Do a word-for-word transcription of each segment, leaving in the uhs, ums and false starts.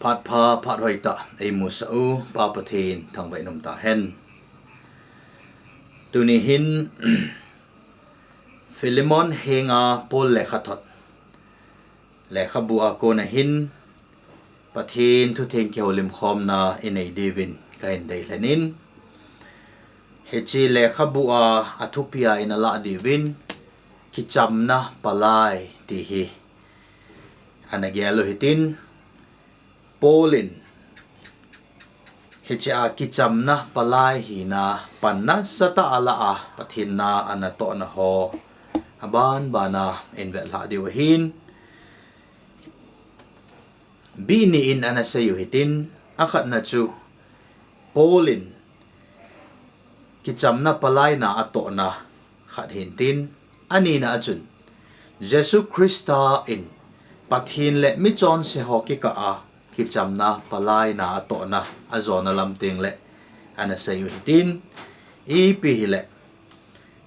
Phat pha, phat hoitah eimusah u Pa Pathen thangvah in umtah hen. Tuni hin Philemon henga Paul lekhathot, lekhabu a kona hin Pathen thutheng kihoulimkhomna inei diuvin kahin deilhen in, hiche lekhabu a athupi a ina lah diuvin, Kichamna Palai ti hi ana gel u hitin, Paul in hiche a kichamna palai hina pan nasatah a alah a, Pathen na anatohna ho abanbana invetlhah diu ahin, bih ni in ana sei u hitin, akhatna chu Paul in kichamna palai na atohna khat hintin, anina a chun Jesu Christa in Pathen le michonse ho kikah a kichamna palai na atohna ajona lam tengle ana sei u hitin, ipi hile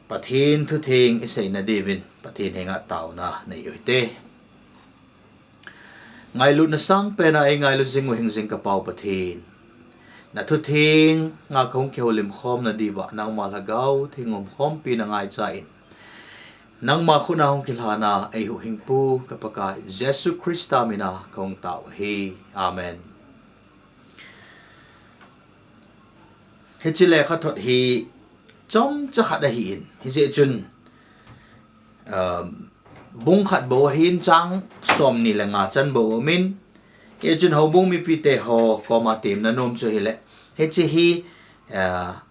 Pathen thutheng iseina diuvin Pathen henga taona nei u hite. Ngailutna sangpena eingailu jing u hingjing ka Pa u Pathen, na thutheng nga kahung kihoulimkhomna diuva nangma Lhagao Theng umkhompi na ngaicha in, nangma khut a hung kilhana eihuhhingpu ka Pakai Jesu Christa mina kahung tao ahi. Amen. Hiche lekhathot hi chomcha khat ahin, hijeh chun bung khat bou ahin, chang somni le nga chan bou aumin, hichun houbung mipite ho koma temna nom chu hile, hiche hi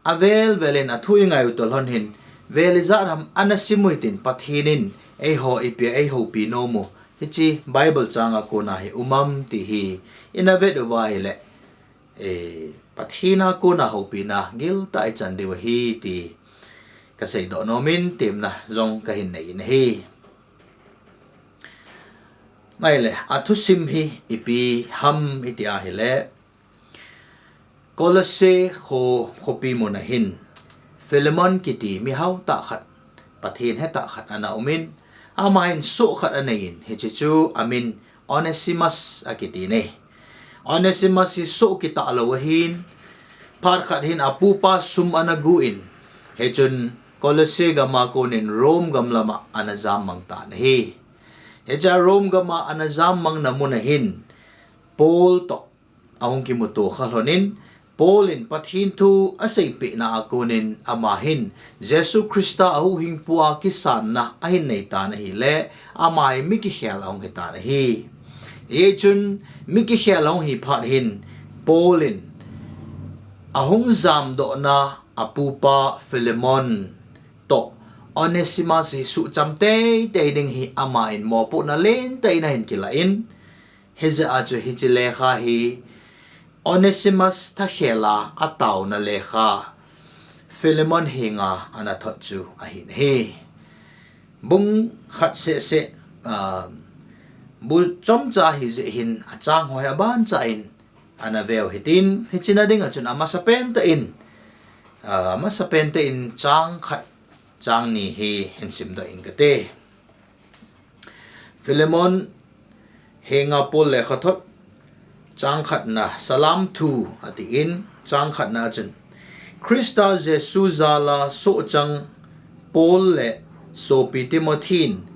avel vel in athu ingai u toh lhon hin, vel ijat ham ana sim u hitin, Pathen in eiho ipi a eihoupi nom u hiche Bible chang a kona hi um am ti hi ina vet uva ahile, Pathen a kona houpina giltah ichan diu ahi ti kaseidoh nomin, temna jong kahin nei in ahi. Ahile athusim hi ipi ham iti ahile, Colossae kho, khopi mun a hin Philemon kiti mihaotah khat, Pathen hetah khat ana umin, ama hin soh khat anei in, hiche chu amin Onesimus akiti in ahi. Onesimus hi soh kitah lou ahin, phat khat hin apupa sum ana gu in, hichun Colossae gam a konin Rome gam lama ana jammang tan ahi. Hichea Rome gama ana jammangna mun a hin Paul toh ahung kimuto kha lhonin, Paul in Pathen thu aseipehna a konin ama hin Jesu Christa ahuhhingpu a kisanna ahin neitan ahile, ama hi mi kikhel ahung hitan ahi. Hichun mi kikhel ahung hi phat hin Paul in ahung jamdohna apupa Philemon toh Onesimus hi suhcham teitei ding hi ama in mopohna lentah in ahin kilah in, hijeh a chu hiche lekha hi Onesimus thakhel a ataona lekha Philemon henga ana thot chu ahin ahi. Bung khat sehseh bu chomcha hijeh hin achang ho hi abanchan ana veu hitin, hiche na dinga chun amasapen tah in, amasapen tah in chang khat, chang ni hi hin simdoh ing kate. Philemon henga Paul lekhathot, chang khatna, salam thu atin, chang khatna a chun, Christa Jesu jala sohchang Paul le sopi Timothy in,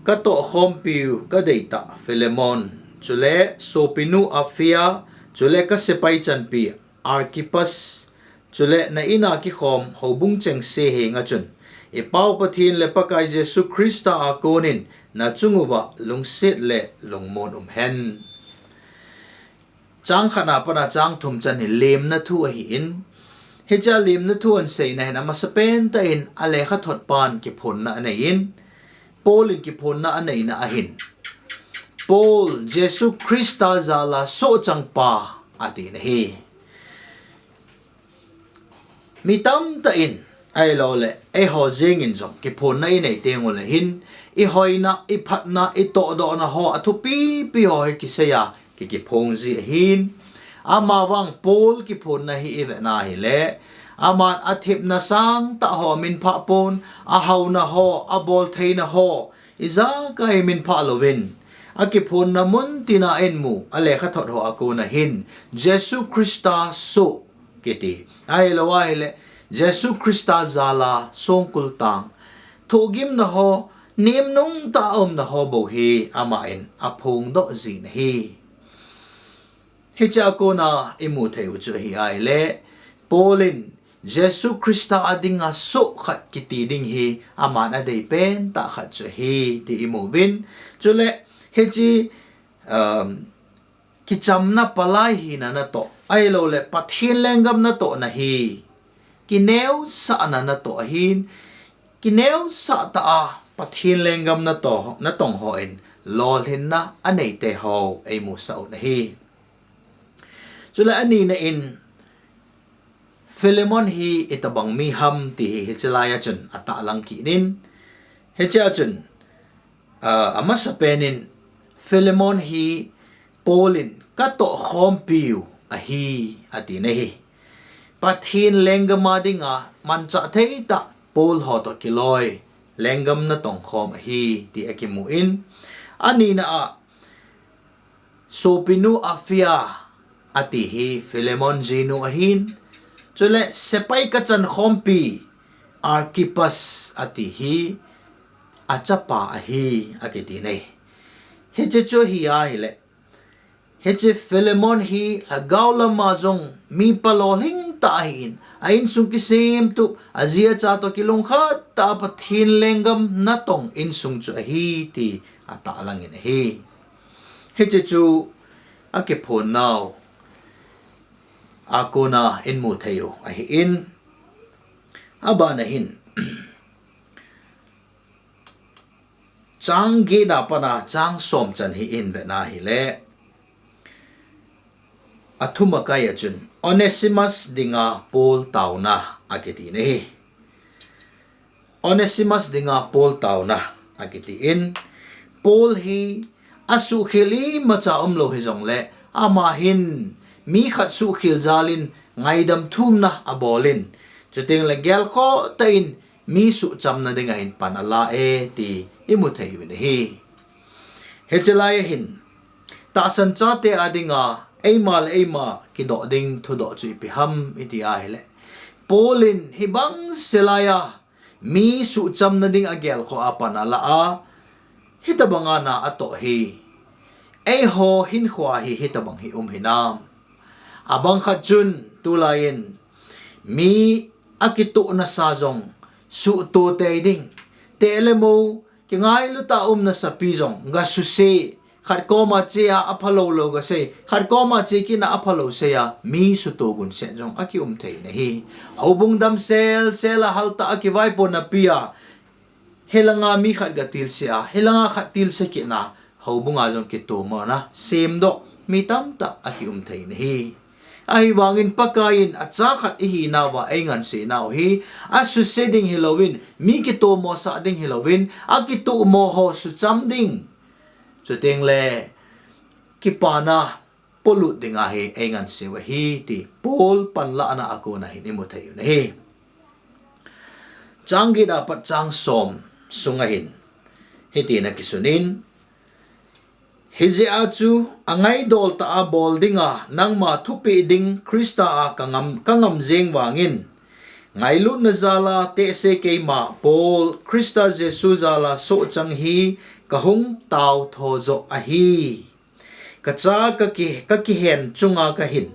katohkhompiu kadeitah Philemon, chule sopinu Apphia, chule kasepai chanpi Archippus, chule na ina kikhom houbung chengse henga chun, i Pau Pathen le Pakai Jesu Christa a konin nachung uva lungset le lungmon um hen. Chang khatna pana chang thum chan hi lemna thu ahin, hichea lemna thu ahin seina hin amasapen tah in alekhathot pan kiphonna anei in, Paul in kiphonna aneina ahin, Paul, Jesu Christa jala sohchang pa atina ahi. Mi tamtah in, ahilouleh eiho jengin jong kiphonna inei tenguleh hin, ihoina, iphatna, itohdohna ho athupipi ho hi kiseiya ki, kiphong ji ahin. Amavang Paul kiphonna hi ivetna hileh, aman athepna sangtah ho minphah pon, ahaona ho, aboltheina ho ijakai minphah louvin, akiphonna mun tina in mu, alekhathot ho a kona hin, Jesu Christa soh kiti. Ahilou ahile, Jesu Christa jal a songkul tang, thohgimna ho, nemnung tah a umna ho bou hi, aman aphongdoh jin ahi. Hiche a kona imu thei u chu ahi ahile, Paul in Jesu Christa a dinga soh khat kiti ding hi aman adeipen tah khat chu ahi ti imu uvin. Chule hiche, um, kichamna palai hina natoh, ahilouleh Pathen lenggam natohna hi kineosahna natoh ahin, kineosah tah a Pathen lenggam natoh, natong hon lolhinna aneite ho eimusah u ahi. Chule anina in, Philemon hi itobang mi ham ti hi hiche lai a chun atahlang kit in, hiche a chun, ah, amasapen in, Philemon hi Paul in katoh khompiu ahi, ati ahi. Pathen lenggam a dinga manchah thei tah Paul ho toh kiloi lenggam natong khom ahi ti akimu in, anina a, sopinu Apphia ati hi Philemon jinu ahin, chule sepai kachan khompi Archippus ati hi achapa ahi, akiti ahi. Hiche chu ahi ahile, hiche Philemon hi lhagao lama jong mi palolhing tah ahin, a insung kisemtup, aji acha toh kilungkhat tah a Pathen lenggam natong insung chu ahi ti atahlang in ahi. Hiche chu akiphonnau a kona imu thei u ahin, abana hin, chang get na a pat a chang som chan hi ivet na hile, athum a kai a chun Onesimus dinga Paul taona akiti ahi. Onesimus dinga Paul taona akiti in, Paul hi asuhkhel imacha umlou hijongle, ama hin mi khat suhkhel jal in ngaidam thumna abol in, chuteng le gelkhoh tah in mi suhchamna dinga hin pan ala e ti imu thei uvin ahi. Hiche lai a hin, tahsan chate a dinga eima le eima kidoh ding thudoh chu ipi ham iti ahile, Paul in hibang se lai a mi suhchamna ding agelkhoh a pan ala a, hitobang a na atoh hi, eiho hinkho a hi hitobang hi um hinam? Abang khat chun tulai in mi akitohna sa jong suhto tei ding, teh le mo, kingailut a umna sapi jong gasuse, khat koma che a aphalou lou gasei, khat koma che kit na aphalou sei a mi suto gunset jong akium thei ahi. Houbung dam sel sel a haltah a kivaipo napi a, hilanga mi khat gatilse a, hilanga khat tilse kit na, houbung a jong kitomona semdoh mi tamtah akium thei ahi. Ahivangin Pakai in acha khat ihinauva eingansena u hi, asuse ding hilouvin, mi kitomosah ding hilouvin, akitomo ho sucham ding, chuteng le kipana polut dinga hi einganseu ahi ti Paul panlahna a kona hin imu thei u ahi. Chang get a pat chang som sunga hin hitin akisun in, hijeh a chu angaidol tah a bol dinga nangma thupeh ding Christa a kangam, kangam jeng vangin, ngailutna jal a tehse keima Paul, Christa Jesu jal a sohchang hi kahung taotho joh ahi. Kacha kaki, kakihen chunga kahin,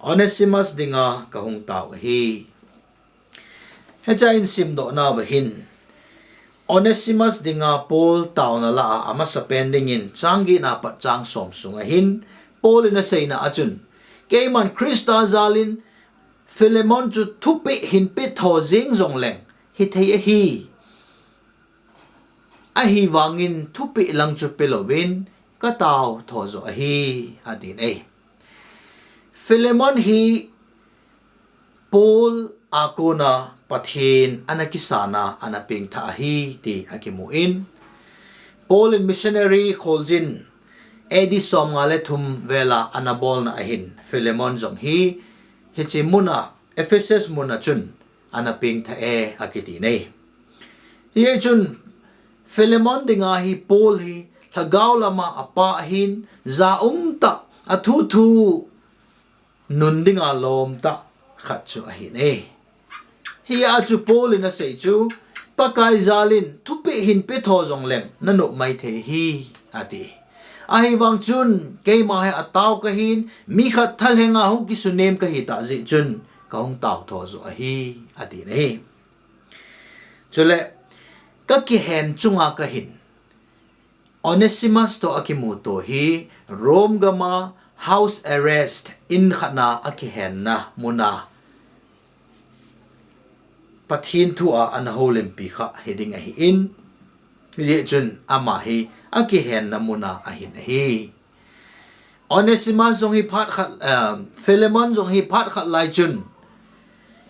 Onesimus dinga kahung tao ahi. Hiche a isimdoh nauva hin, Onesimus dinga Paul taona lah a amasapen dingin chang get na pat chang som sunga hin, Paul in aseina a chun, keiman Christa jal in Philemon chu thupeh hin petho jeng jongleng hithei ahi. Ahivangin thupeh lang chu pelouvin kataotho joh ahi, atin ahi. Philemon hi Paul a kona Pathen ana kisana, ana pengtha ahi ti akimun, Paul in missionary kholjin A D somnga le thum vela ana bolna ahin Philemon jong hi hiche muna, Ephesus muna chun ana pengtha e akiti ahi. Hichun Philemon dinga hi Paul hi lhagao lama apa ahin, ja umtah, athu thu nun dinga lomtah khat chu ahin e. Hia chu Paul in asei chu, Pakai jalin thupeh hin pe tho jongleng nanop maithei hi, ati. Ahivang chun, keima hi atao kahin, mi khat thalhenga hung kisunem kahi tah jeh chun, kahung tao tho joh ahi, ati nahi. Chule, kakihen chunga kahin, Onesimus toh akimuto hi Rome gama house arrest in khatna akihenna muna Pathen thua ana houlimpi kha hiding ahin, hijeh chun ama hi akihenna muna ahin ahi. Onesimus jong hi phat khat, um, Philemon jong hi phat khat lai chun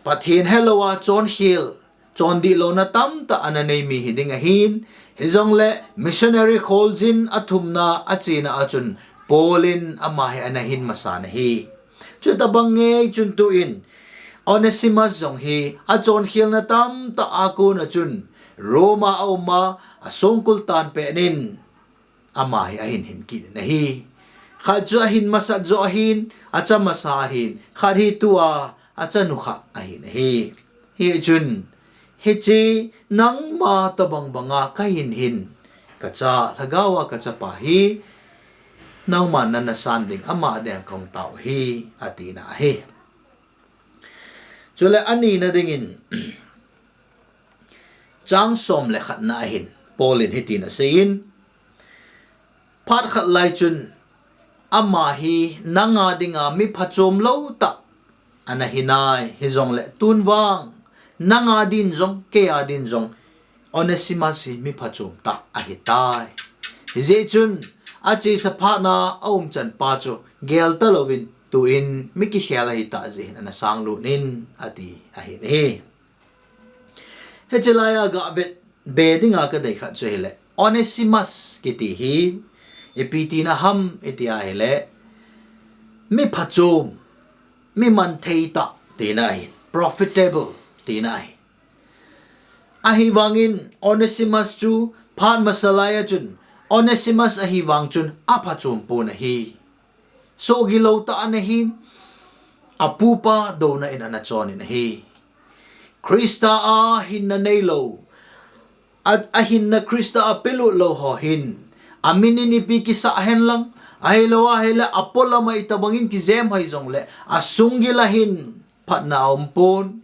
Pathen helouva chonkhel, chondih louna tamtah ana nei mi hiding ahin, hijongle missionary kholjin athumna achena a chun Paul in ama hi ana hin masa nahi. Chutabang ngei chun tuin Onesimus jong hi achonkhelna tamtah a kona chun Rome a auma asongkul tan penin ama hi ahin hin kit nahi. Khat chu ahin masat joh ahin, acha masa ahin, khat hi tua achanu kha ahin ahi. Hichun, hiche nangma tobang banga kahin hin, kacha, lhagaova kachapa hi, nangma nana san ding ama ding kahung tao hi, atina ahi. Chule anina dingin, chang som le khatna ahin, Paul in hitin aseiyin, phat khat lai chun, ama hi nanga dinga mi phachom lou tah ana hinai, hijongle tun vang, nanga din jong, keia din jong, Onesimus hi mi phachom tah ahitai. Hijeh chun, achesa phatna aumchan pa chu, gel talouvin, tuin mi kikhel ahitah jeh hin ana sanglut in, ati ahi nahi. Hiche laiya gavet be dinga kadei khat chu hile, Onesimus kiti hi, ipi tina ham iti ahile, mi phachom, mi manthei tah tina ahi, profitable tina ahi. Ahivangin Onesimus chu phat masa laiya chun, Onesimus ahivang chun aphachom pon ahi. Sohgilou tah ana hin, apupa douna in ana chonin ahi. Christa a hinna neilou, a, ahinna Christa a pelut lou ho hin, amin in ipi kisah henlang, ahilou ahile apolama itobangin kijem hoi jongle, asunggil a hin phatna aumpon.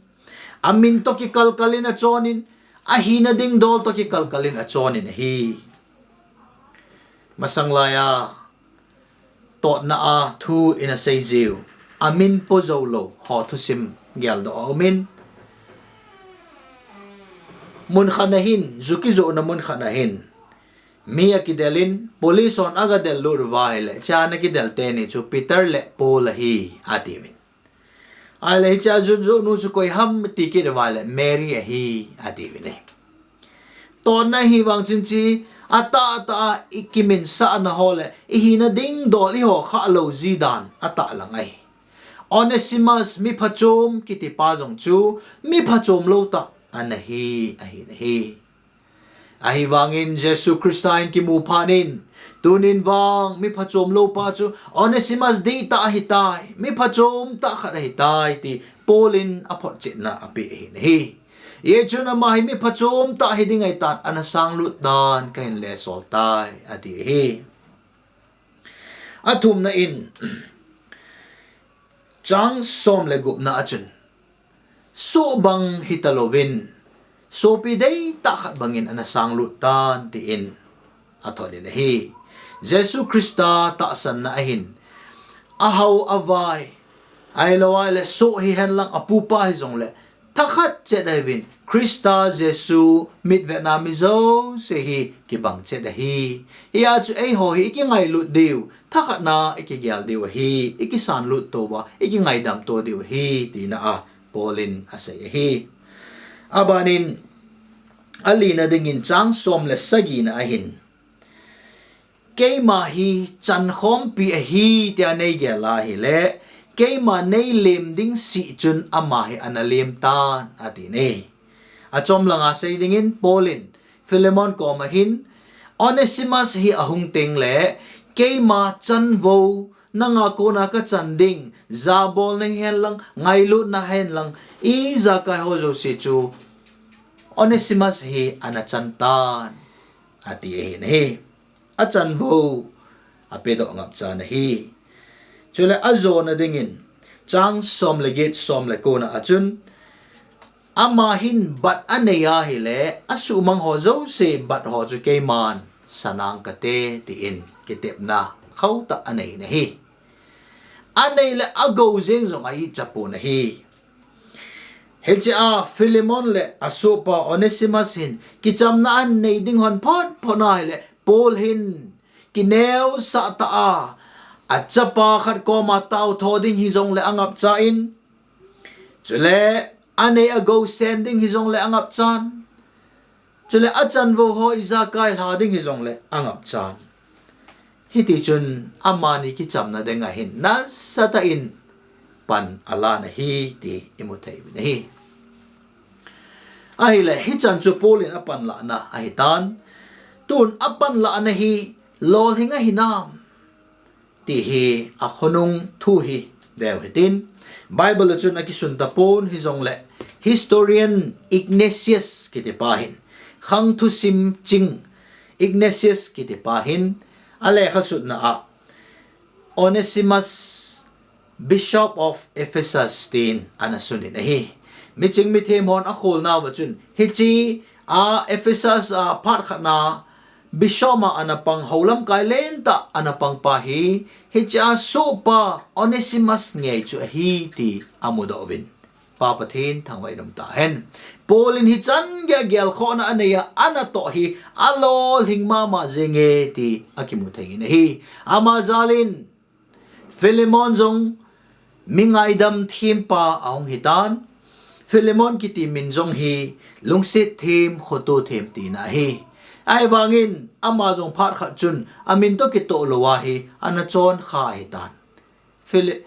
Amin toh kikalkal in achonin, ahina ding dol toh kikalkal in achonin ahi. Masang laiya, totna a thu in aseijiu, amin po joulou ho thusim geldoh aumin, mun khat na hin, ju kijohna mun khat na hin, mi akidel in, police hon aga del lut uva ahile, chua ana kidel teni chu Peter le Paul ahi, atiuvin. Ahile hichea ju, joh nu chu koi ham ti kit uva ahile, Mary ahi, atiuvin e. Totna ahivang chun hiche, atahtah a ikiminsahna ho le, ihina ding dol iho khalou ji dan, atahlang ahi. Onesimus mi phachom kiti pa jong chu, mi phachom lou tah ana hi, ahi nahi. Ahivangin Jesu Christa in kimu phat in, tunin vang mi phachom lou pa chu Onesimus dihtah ahitai, mi phachom tah khat ahitai ti Paul in aphotchetna apeh ahi nahi. Hijeh chun ama hi mi phachom tah hiding ahitan ana sanglut dan kahin lesol tai ati ahi. Athumna in, chang som le gupna a chun, soh bang hitalouvin, sopi deitah khat bangin ana sanglut tan tin athot in ahi. Jesu Christa tahsanna ahin, ahao avai, ahilou ahile soh hihen lang apupa hijongle, thakhat chet ahiuvin, Christa Jesu mitvetna mi jouse hi kibang chet ahi. Hia chu eiho hi ikingailut diu, thakhatna ikigel diu ahi, ikisanlut touva, ikingaidam to diu ahi, tina a Paul in asei ahi. Abanin, alina dingin chang som le sagina ahin, keima hi chankhompi ahi tia neigel a ahile, keima neilem ding seh chun ama hi ana lem tan, atin e. Achom langa sei dingin Paul in Philemon koma hin, Onesimus hi ahung teng le, keima chanvo, nanga kona kachan ding, jabolna hihen lang, ngailutna hihen lang, ijakai ho jouse chu Onesimus hi ana chan tan, ati ahi nahi. Achanvo, apedoh ngapchan ahi. Chule ajona dingin, chang som le get, som le kona achun, ama hin bat anei ahile, asuhmang ho jouse bat ho chu keiman sanang kate, tin kitepna khauta anei nahi. Anei le agou jeng jong ahi chapon ahi. Hichea Philemon le asohpa Onesimus hin kichamna anei ding hon phot phot ahile, Paul hin kineosah tah a, achapa khat koma taotho ding hijongle angapchan, chule anei agou sen ding hijongle angapchan, chule achanvo ho ijakai lha ding hijongle angapchan. Hitichun amani kichamna dinga hin nasatah in pan alan ahi ti imu thei uvin ahi. Ahile hichan chu Paul in apanlahna ahitan. Tun apanlahna hi lolhing ahinam ti hi akhonung thu hi veu hitin. Bible a chun akisun tapon hijongle, historian Ignatius kitipa hin, khang thusim ching Ignatius kitipa hin, alekha sutna a Onesimus, Bishop of Ephesus, tin ana sunin ahi. Miching mithem hon akholnauva chun, hichea Ephesus a phat khatna Bishop a ana pang, houlamkai lentah ana pangpa hi, hichea sohpa Onesimus ngei chu ahi ti amudoh uvin. Pa Pathen thangvah in umtahen. Paul in hichan geiya gelkhohna aneiya, anatoh hi alolhing mama jenge ti akimu thei in ahi. Ama jalin Philemon jong mi ngaidam thempa ahung hitan. Philemon kiti min jong hi lungset them, khoto them tina ahi. Ahivangin ama jong phat khat chun amin toh kitoh louva hi ana chonkha ahitan. Phili-,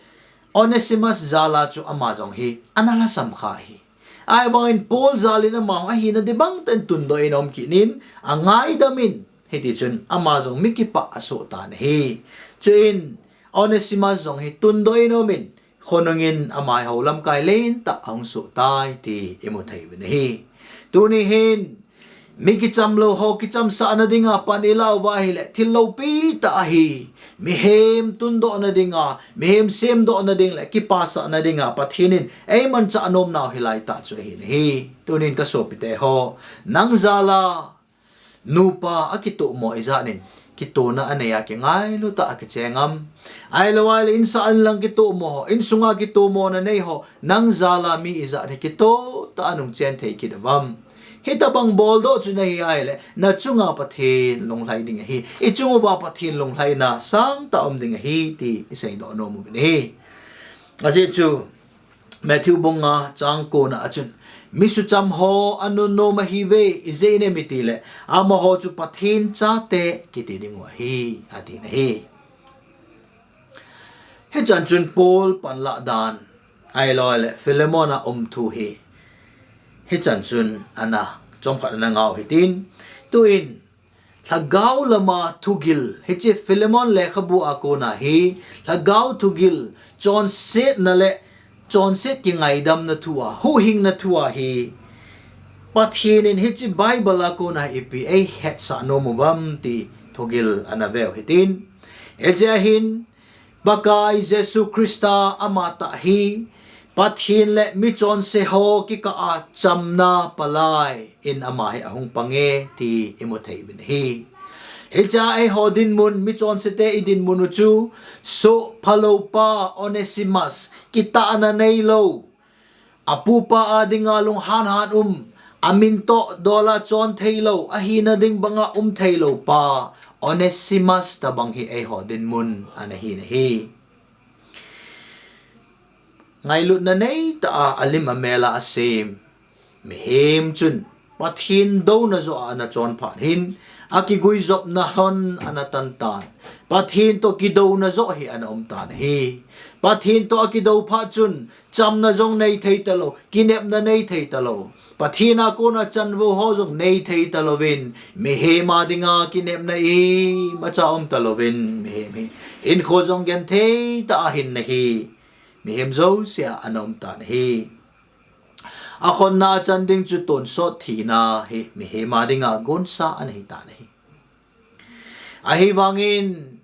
Onesimus jala chu ama jong hi ana lhasam kha ahi. Ahivangin Paul jalin ama ahina ding bangtah in tundoh in aum kit in, angaidam in, hitichun ama jong mi kipah asoh tan ahi. Chuin Onesimus jong hi tundoh in aumin, khonungin ama hi houlamkai lentah ahung soh tai ti imu thei uvin ahi. Tuni hin mi kichamlou ho kichamsahna dinga pan ilah uva ahile, thil loupitah ahi. Mihem tundohna dinga, mihem semdohna ding le kipasahna dinga Pathen in eimanchah nomnau hilaitah chu ahi nahi. Tunin kasopite ho, nang jala nupa akitomo ijat in kitona aneiya kingailu tah a kicheng am? Ahilou ahile insah in lang kitomo ho, insunga kitomona nei ho, nang jala mi ijat in kito tah a nungchen thei kit uvam? Hitobang boldoh chu nahi ahile, nachunga Pathen lunglhai ding ahi. Ichung uva Pathen lunglhaina sangtah um ding ahi ti iseidoh nom uvin ahi. Ajeh chu Matthew bung nga chang kona achun, mi sucham ho anunnom ahiuve, ijeh inem itile, amaho chu Pathen chate kiti dingu ahi, atin ahi. Hichan chun Paul panlah dan, ahilou le Philemon a um thu hi, hichan chun ana, chomkhat ana ngah u hitin. Tuin, lhagao lama thugil, hiche Philemon lekhabu a kona hi, lhagao thugil, chonsetna le chonset kingaidamna thua, huhhingna thua hi, Pathen in hiche Bible a kona ipi eihetsah nom uvam ti thugil ana veu hitin. Hichea hin, Pakai Jesu Christa amatah hi, Pathen le michonse ho kikah a chamna palai in ama hi ahung pange ti imu thei uvin ahi. Hichea eiho dinmun, michonsete idinmun u chu, soh phalou pa Onesimus, kitahna neilou, apupa a dinga lunghan han um, amin toh dola chon theilou, ahina ding banga um theilou pa Onesimus tobang hi eiho dinmun ana hi nahi. Ngailutna neitah a alim amel a asem mihem chun Pathen douna joh a ana chon phat hin, akiguijopna lhon ana tan tan. Pathen toh kidouna joh hi ana um tan ahi. Pathen toh akidou phat chun, chamna jong nei thei talou, kinepna nei thei talou. Pathen a kona chanvo ho jong nei thei talouvin, mihem a dinga kinepna imacha um talouvin, mihem hi hinkho jong genthei tah a hinna hi mihem jouse a ana um tan ahi. Akhonna achan ding chu tonsot thina hi mihem a dinga gonsa ana hi tan ahi. Ahivangin,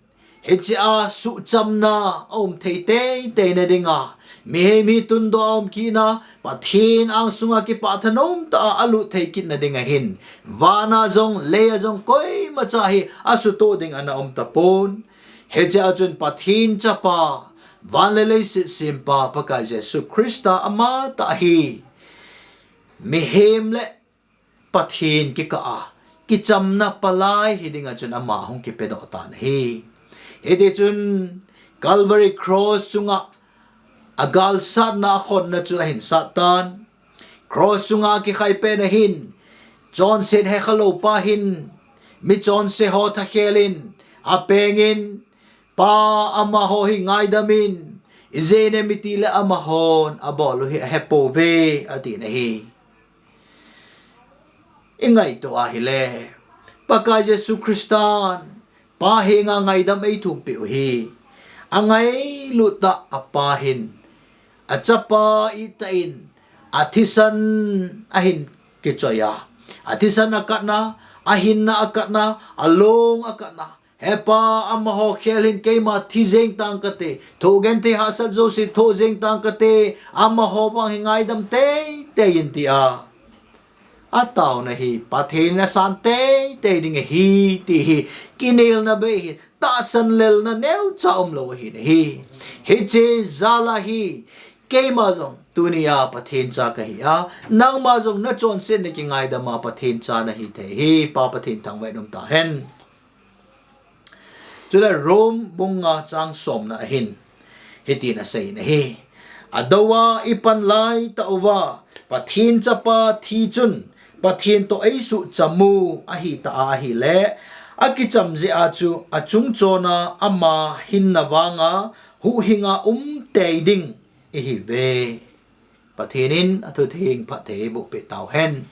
hiche a suhchamna aum thei teitei na dinga, mihem hi tundoh a um kitna, Pathen angsunga kipah thanom tah a alut thei kitna dinga hin, vana jong, leiya jong koimacha hi asutoh ding ana um tapon. Hiche a chun Pathen Chapa, van le leiset sempa Pakai Jesu Christa amatah hi mihem le Pathen kikah a kichamna palai hi dinga chun ama ahung kipedoh tan ahi. Hiti chun Calvary Cross chunga agalsatna akhonna chu ahin sat tan. Cross chunga kikhai pen ahin, chonset hekhalou pa hin, michonse ho thakhel in, apengin, Pa, amaho hi ngaidam in, ijeh inem itile amahon abol u hi ahepouve, atin ahi. Ingaito ahile, Pakai Jesu Christan, Pa henga ngaidam eithumpeh u hi, angailut tah a Pa hin, achapa itah in, athisan ahin kichoi a, athisan akatna, ahinna akatna, along akatna, He Pa, amaho khel hin keima thi jeng tang kate, thoh genthei hahsat jouse thoh jeng tang kate, amaho vang hi ngaidam teitei in, tia ataona hi Pathen in asan teitei ding ahi, ti hi kinelna bei hi, tahsan lelna neocha umlou ahi nahi. Hiche jal a hi keima jong tunia Pathen cha kahi a, nangma jong nachonsetna kingaidam a Pathen cha nahi thei hi, Pa Pathen thangvah in um tahen. Chule Rome bung nga chang somna ahin hitin asei nahi. Adouva ipan laitah uva, Pathen Chapa thi chun, Pathen toh eisuhcham u ahitah a ahile, akicham jeh a chu achung chona ama hinna vanga huhhinga um tei ding ihiuve. Pathen in athutheng phatthei eiboh peh tauhen.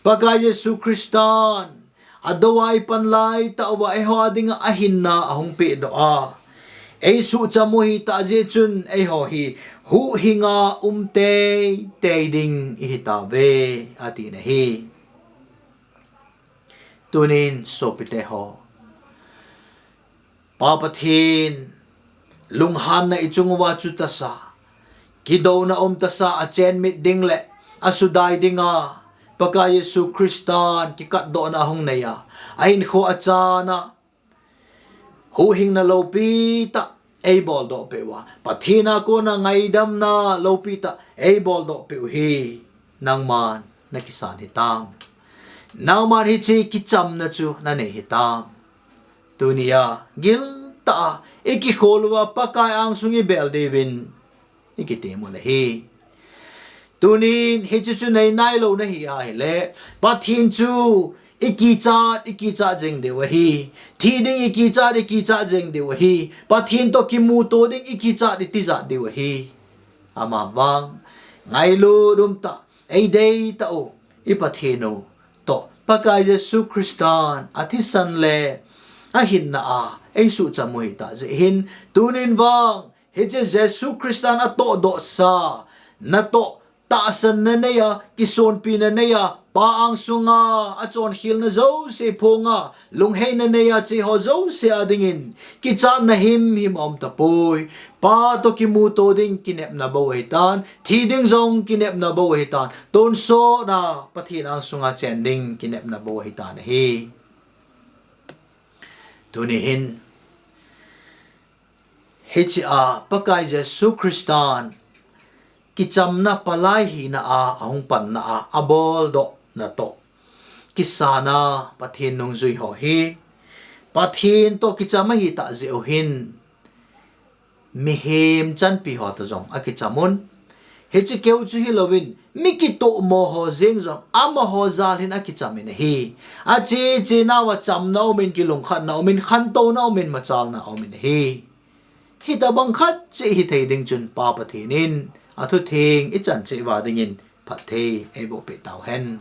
Pakai Jesu Christan adouva ipan laitah uva eiho dinga ahinna ahung pehdoh a, eisuhcham u ahitah jeh chun eiho hi huhhinga um teitei ding ihitauve, ati nahi. Tunin sopite ho, Pa Pathen lunghanna ichung uva chu tahsa, kidouna um tahsa, achenmit ding le asudai dinga Pakai Jesu Christan kikatdohna ahung nei a, ahinkho achan a huhhingna loupitah eiboldoh peh uva, Pathen a kona ngaidamna loupitah eiboldoh peh u hi nangman nakisan hitam. Nangman hiche kichamna chu nanei hitam. Tunia giltah a ikikhol uva Pakai angsung ibel diuvin ikitem u ahi. Tunin hiche chu nei nailou nahi ahile, Pathen chu ikichat, ikichat jeng diu ahi. Thi ding ikichat, ikichat jeng diu ahi. Pathen toh kimuto ding ikichat, itijat diu ahi. Amavang ngailut umtah, eideitah u, iPathen u toh Pakai Jesu Christan athisan le ahinna a eisuhcham u ahitah jeh hin, tunin vang hiche Jesu Christan atohdohsa, natoh tahsanna neiya, kisonpina neiya, Pa angsunga achonkhelna jouse phonga lungheina neiya, cheho jouse a dingin kichatna himhim aum tapoi. Pa toh kimuto ding kinepna bou ahitan, thi ding jong kinepna bou ahitan, tonsot a Pathen angsunga chen ding kinepna bou ahitan ahi. Tuni hin hiche a Pakai Jesu Christan kichamna palai hina a ahung panna a aboldohna toh kisana Pathen nungjui ho hi Pathen toh kicham ahitah jeh u hin mihem chanpi ho toh jong akicham un. Hiche keu chu hilouvin, mi kitohmo ho jeng jong amaho jal hin akicham in ahi. Ache che nauva chamna umin, kilungkhatna umin, khantouna umin, machalna umin ahi. Hitobang khat cheh hithei ding chun Pa Pathen in athutheng ichan cheh uva dingin phatthei eiboh peh tauhen.